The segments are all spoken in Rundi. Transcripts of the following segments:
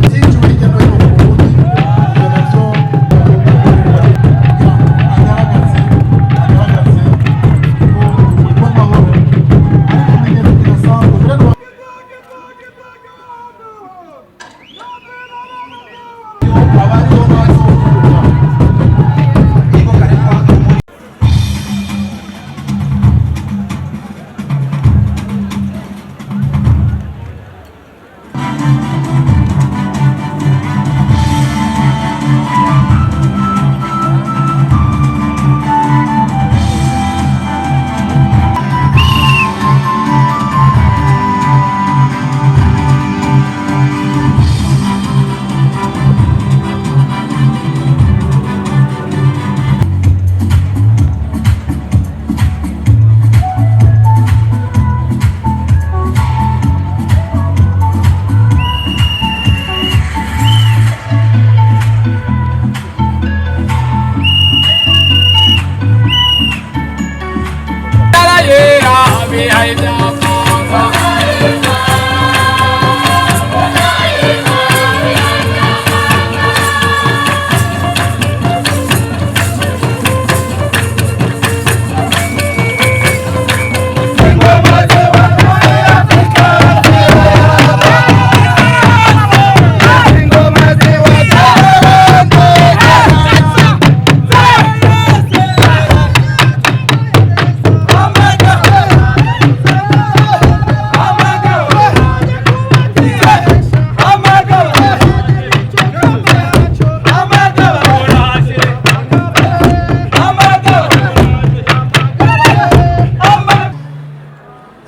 Byinshi hirya no hino mu Burundi, ibyo navyo agaragaze agaragaze ko w'amahoro ari ikimenyetso kidasanzwe mbere. Abariho n'abazovuka.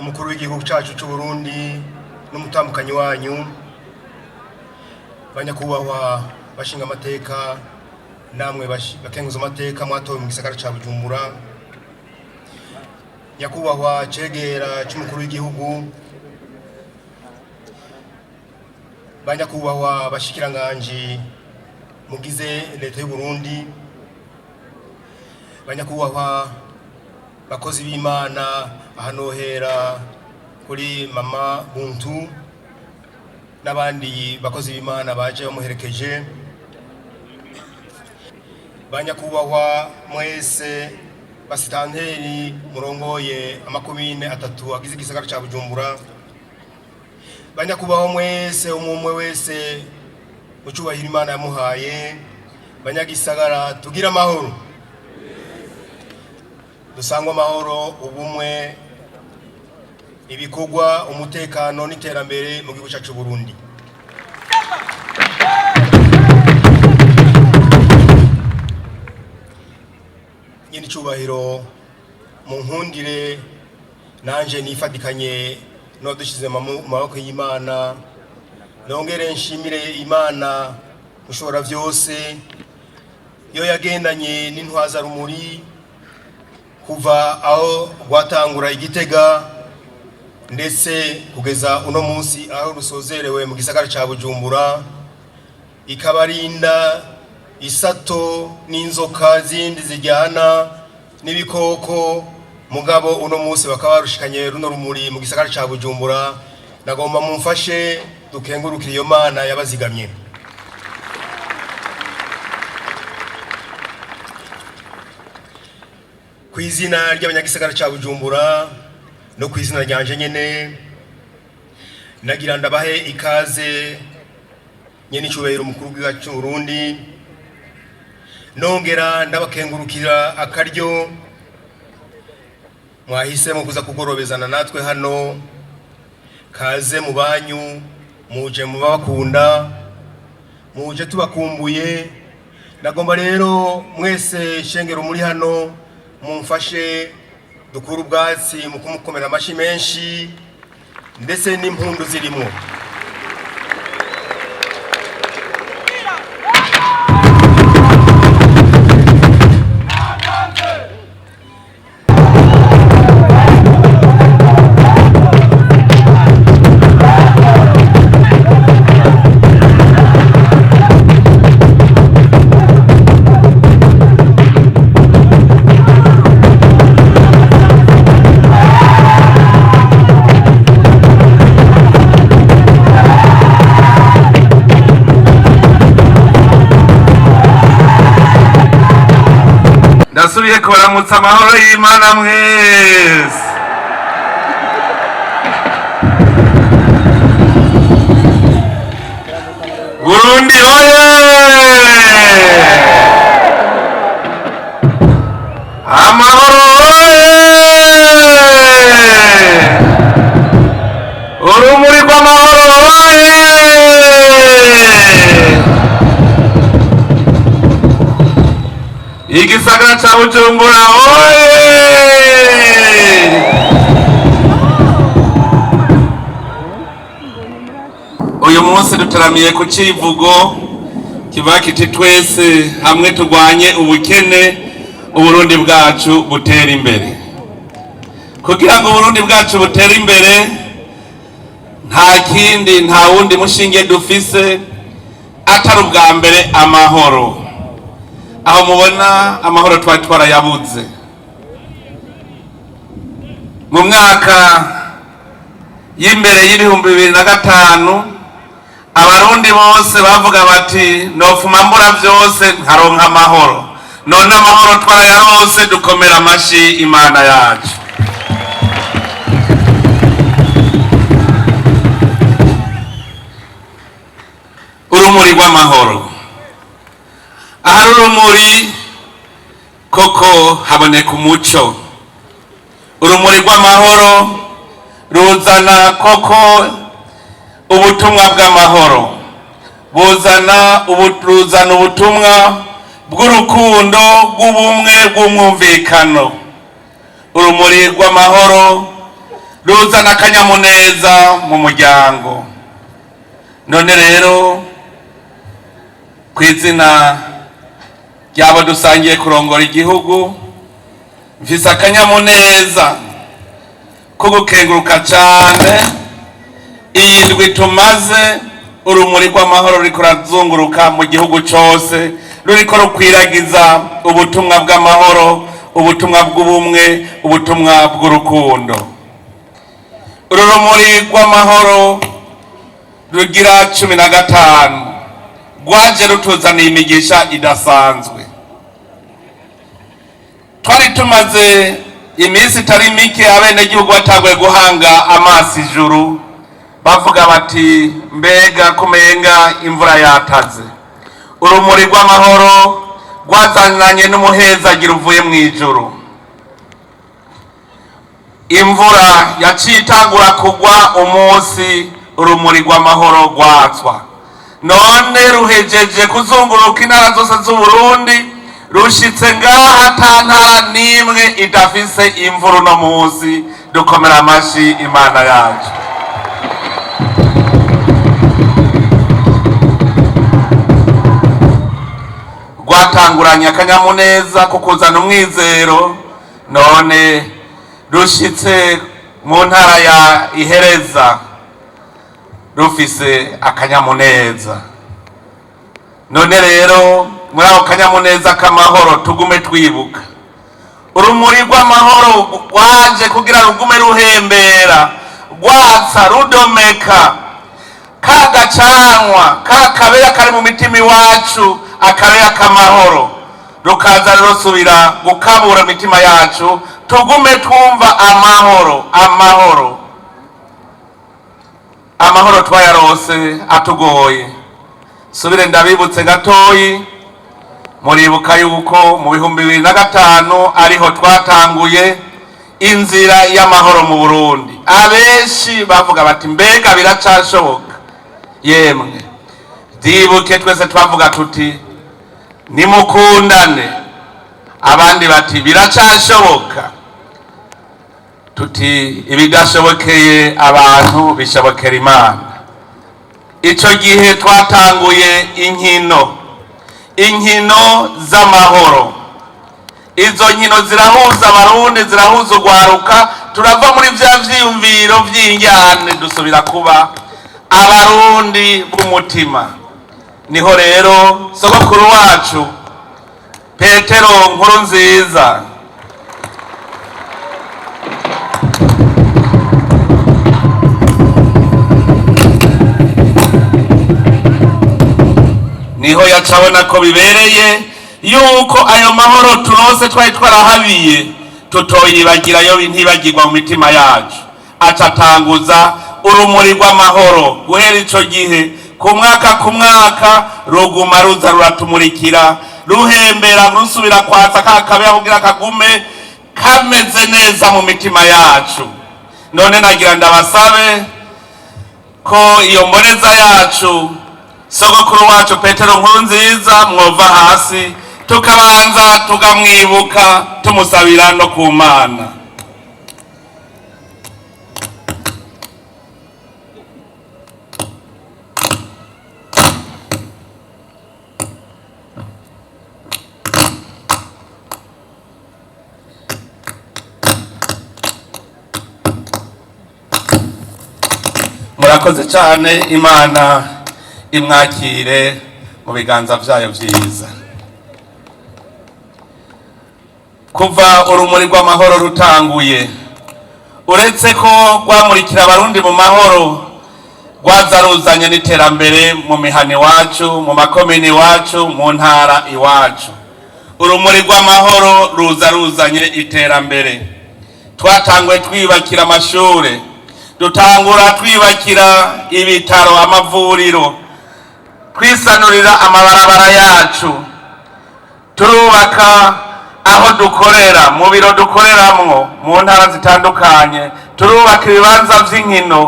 Umukuru w'igihugu cyacu cy'u Burundi n'umutambukanyi wanyu, banyakubahwa bashinga amateka, namwe bakenguza amateka mwatowe mu gisagara ca Bujumbura, nyakubahwa cegera c'umukuru w'igihugu, banyakubahwa bashikiranganji mugize leta y'u Burundi, banyakubahwa bakozi b'Imana, ahanohera kuri mama Buntu n'abandi bakozi b'Imana baje bamuherekeje, banyakubahwa mwese basitanteri murongoye amakomine atatu agize igisagara ca Bujumbura, banyakubahwa mwese, umwe wese mu cubahiro Imana yamuhaye, banyagisagara, tugira amahoro, dusangwe amahoro, ubumwe, ibikorwa, umutekano n'iterambere mu gihugu cyacu Burundi. Nyine icyubahiro, mu nkundire nanje nifatikanye n'uwadushyize mu maboko y'Imana, nongere nshimire Imana ushobora byose. Iyo yagendanye n'intwazarumuri kuva aho rwatangura igitega ndetse kugeza uno munsi aho rusozerewe mu gisagara ca Bujumbura, ikabarinda isato n'inzoka zindi zijyana n'ibikoko. Mugabo uno munsi bakaba barushikanye runo rumuri mu gisagara ca Bujumbura. Nagomba mumfashe dukengurukire iyo Mana yabazigamye. Ku izina ry'abanyagisagara ca Bujumbura no ku izina ryanje nyene, nagira ndabahe ikaze, nyene icubahiro umukuru w'igihugu cy'u Burundi. Nongera ndabakengurukira akaryo mwahisemo kuza kugorobezana natwe hano. Kaze mu banyu, muje mubakunda, muje tubakumbuye. Nagomba rero mwese shengero muri hano mumfashe dukure ubwatsi mu kumukomera amashyi menshi ndetse n'impundu zirimo. Ndasubiye kubaramutsa, amahoro y'Imana mwese. Burundi oye! Amahoro oye! Urumuri rw'amahoro oye! Igisagara ca Bujumbura oye! Uyu munsi dutaramiye ku civugo kiva kiti: "Twese hamwe turwanye ubukene, Uburundi bwacu butere imbere." Kugira ngo Uburundi bwacu butere imbere, nta kindi, nta wundi mushinge dufise atari ubwa mbere amahoro. Aho mubona amahoro twari twarayabuze mu myaka y'imbere y'2005. Abarundi bose bavuga bati: "Nofuma mbura byose nkaronka amahoro." None amahoro twarayarose, dukomera amashi Imana yacu. Urumuri rw'amahoro, ahari urumuri koko haboneka umuco. Urumuri rw'amahoro ruzana koko ubutumwa bw'amahoro, buzana ruzana ubutumwa bw'urukundo, bw'ubumwe, bw'umwumvikano. Urumuri rw'amahoro ruzana akanyamuneza mu muryango. None rero, ku izina ry'abo dusangiye kurongora igihugu, mfise akanyamuneza ko gukenguruka cyane iyi ndwi tumaze urumuri rw'amahoro ruriko rurazunguruka mu gihugu cose, ruriko rukwiragiza ubutumwa bw'amahoro, ubutumwa bw'ubumwe, ubutumwa bw'urukundo. Uru rumuri rw'amahoro rugira 15 rwaje rutuzaniye imigisha idasanzwe. Twari tumaze iminsi itari mike abenegihugu batanguye guhanga amaso ijuru, bavuga bati: "Mbega kumenga imvura yataze?" Urumuri rw'amahoro rwazananye n'umuhezagira uvuye mu ijuru. Imvura yaciye itangura kugwa umunsi urumuri rw'amahoro rwatswa. None ruhejeje kuzunguruka intara zose z'Uburundi, rushitse ngaha ata ntara n'imwe idafise imvura uno munsi. Dukomera amashi Imana yacu. Rwatanguranye akanyamuneza ko kuzana umwizero, none rushitse mu ntara ya Ihereza rufise akanyamuneza. None rero muri ako kanyamuneza k'amahoro tugume twibuka urumuri rw'amahoro rwaje kugira rugume ruhembera, rwatsa, rudomeka ka gacanwa ka kabeya kari mu mitima iwacu, akabeya k'amahoro rukaza rusubira gukabura imitima yacu, tugume twumva amahoro. Amahoro, amahoro twayarose atugoye. Subire ndabibutse gatoyi, muribuka yuko mu 2005 ariho twatanguye inzira y'amahoro mu Burundi. Abenshi bavuga bati mbega biracashoboka? Yemwe, byibuke twese twavuga tuti nimukundane, abandi bati biracashoboka, tuti ibidashobokeye abantu bishobokera Imana. Ico gihe twatanguye inkino z'amahoro. Izo nkino zirahuza Abarundi, zirahuza urwaruka, turava muri vya vyiyumviro vy'injyane, dusubira kuba Abarundi b'umutima. Niho rero sogokuru wacu Petero Nkurunziza niho yacabona ko bibereye yuko ayo mahoro turose twari twarahabiye tutoyibagira, yo ntibagirwa mu mitima yacu. Acatanguza urumuri rw'amahoro. Guhera ico gihe, ku mwaka ku mwaka, ruguma ruza ruratumurikira, ruhembera, rusubira kwatsa ka kabeya kugira kagume kameze neza mu mitima yacu. None nagira ndabasabe ko iyo mboneza yacu sogokuru wacu Petero Nkurunziza mwova hasi, tukabanza tukamwibuka, tumusabira no ku Mana. Murakoze cyane, Imana imwakire mu biganza byayo byiza. Kuva urumuri rw'amahoro rutanguye, uretse ko rwamurikira Abarundi mu mahoro, rwaza ruzanye n'iterambere mu mihana iwacu, mu makomini iwacu, mu ntara iwacu. Urumuri rw'amahoro ruza ruzanye iterambere. Twatanguye twiyubakira amashure, dutangura twiyubakira ibitaro, amavuriro, twisanurira amabarabara yacu, turubaka aho dukorera, mu biro dukoreramwo mu ntara zitandukanye, turubaka ibibanza vy'inkino,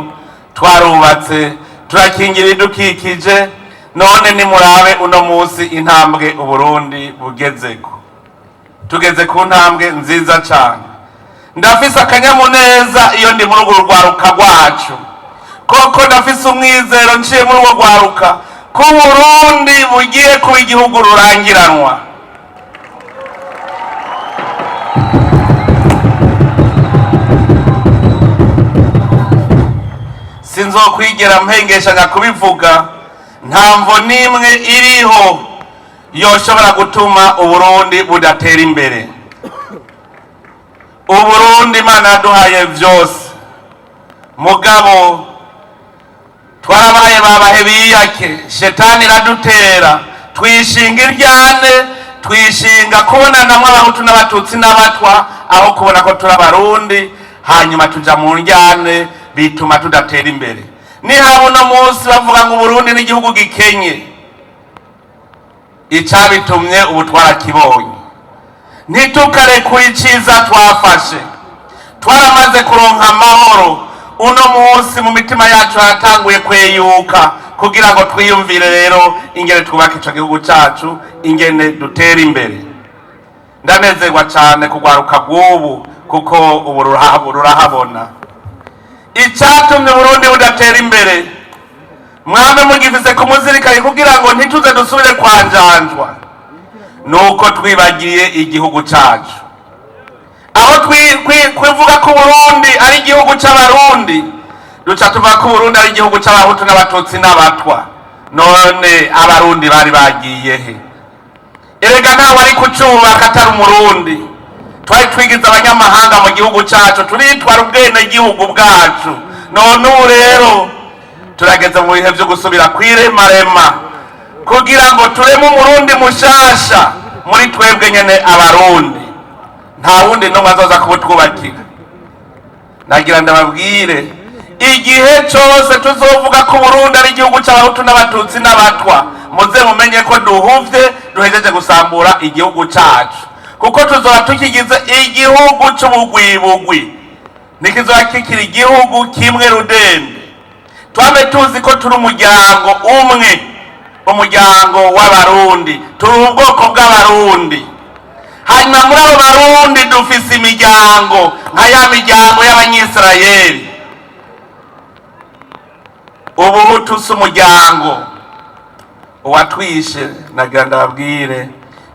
twarubatse, turakingira ibidukikije. None nimurabe uno munsi intambwe Uburundi bugezeko. Tugeze ku ntambwe nziza cane. Ndafise akanyamuneza iyo ndi muri urwo rwaruka rwacu, koko ndafise umwizero nciye muri urwo rwaruka ko Uburundi bugiye kuba igihugu rurangiranwa. Sinzokwigera mpengeshanya kubivuga, nta mvo n'imwe iriho yoshobora gutuma Uburundi budatera imbere. Uburundi Imana yaduhaye vyose, mugabo twarabaye babahe biyake, shetani iradutera, twishinga iryane, twishinga kubonanamwo Abahutu n'Abatutsi n'Abatwa aho kubona ko turi Abarundi, hanyuma tuja mu ndyane, bituma tudatera imbere. Nihaba uno munsi bavuga ngo Uburundi n'igihugu gikenye, icabitumye ubu twarakibonye. Ntitukarekure iciza twafashe. Twaramaze kuronka amahoro, uno munsi mu mitima yacu haratanguye kweyuka kugira ngo twiyumvire rero ingene twubaka ico gihugu cacu, ingene dutera imbere. Ndanezerwa cane kugwaruka bw'ubu, kuko ubu rurahabona. Icatumye Burundi budatera imbere mwame mugifise kumuzirikanye kugira ngo ntituze dusubire kwanjanjwa. Nuko twibagiye igihugu cacu. Aho kuvuga ko Uburundi ari igihugu c'Abarundi, duca tuvuga ko Uburundi ari igihugu c'Abahutu n'Abatutsi n'Abatwa. None Abarundi bari bagiye he? Erega ntawe ari kucubaka atari Umurundi. Twari twigize abanyamahanga mu gihugu cacu, turitwara ubwenegihugu bwacu. None ubu rero turageze mu bihe vyo gusubira kwiremarema kugira ngo tureme Umurundi mushasha muri twebwe nyene Abarundi. Nta wundi n'umwe azoza kubutwubakira. Nagira ndababwire, igihe cose tuzovuga ko Uburundi ari igihugu c'Abahutu n'Abatutsi n'Abatwa, muze mumenye ko duhuvye, duhejeje gusambura igihugu cacu, kuko tuzoba tukigize igihugu c'ubugwibugwi, ntikizoba kikiri igihugu kimwe rudende. Twame tuzi ko turi umuryango umwe, umuryango w'Abarundi, turi ubwoko bw'Abarundi. Hanyuma muri abo Barundi dufise imiryango nka ya miryango y'Abanyisirayeli. Ubuhutu si umuryango. Uwatwishe, nagira ndababwire,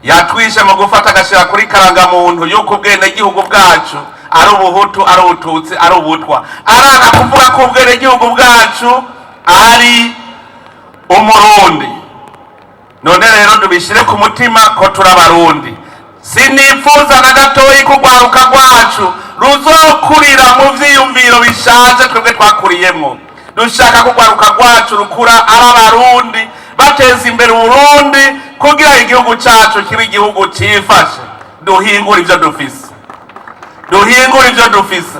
yatwishe mu gufata agashira kuri karangamuntu yuko ubwenegihugu bwacu ari Ubuhutu, ari Ubututsi, ari Ubutwa. Aranga kuvuga ko ubwenegihugu bwacu ari Umurundi. None rero tubishire ku mutima ko turi Abarundi. Sinifuza na gatoyi ko urwaruka rwacu ruzokurira mu vyiyumviro bishaje twebwe twakuriyemwo. Dushaka ko urwaruka rwacu rukura ari Abarundi, bateza imbere Uburundi kugira igihugu cacu kibe igihugu cifashe. Duhingure ivyo dufise, duhingure ivyo dufise.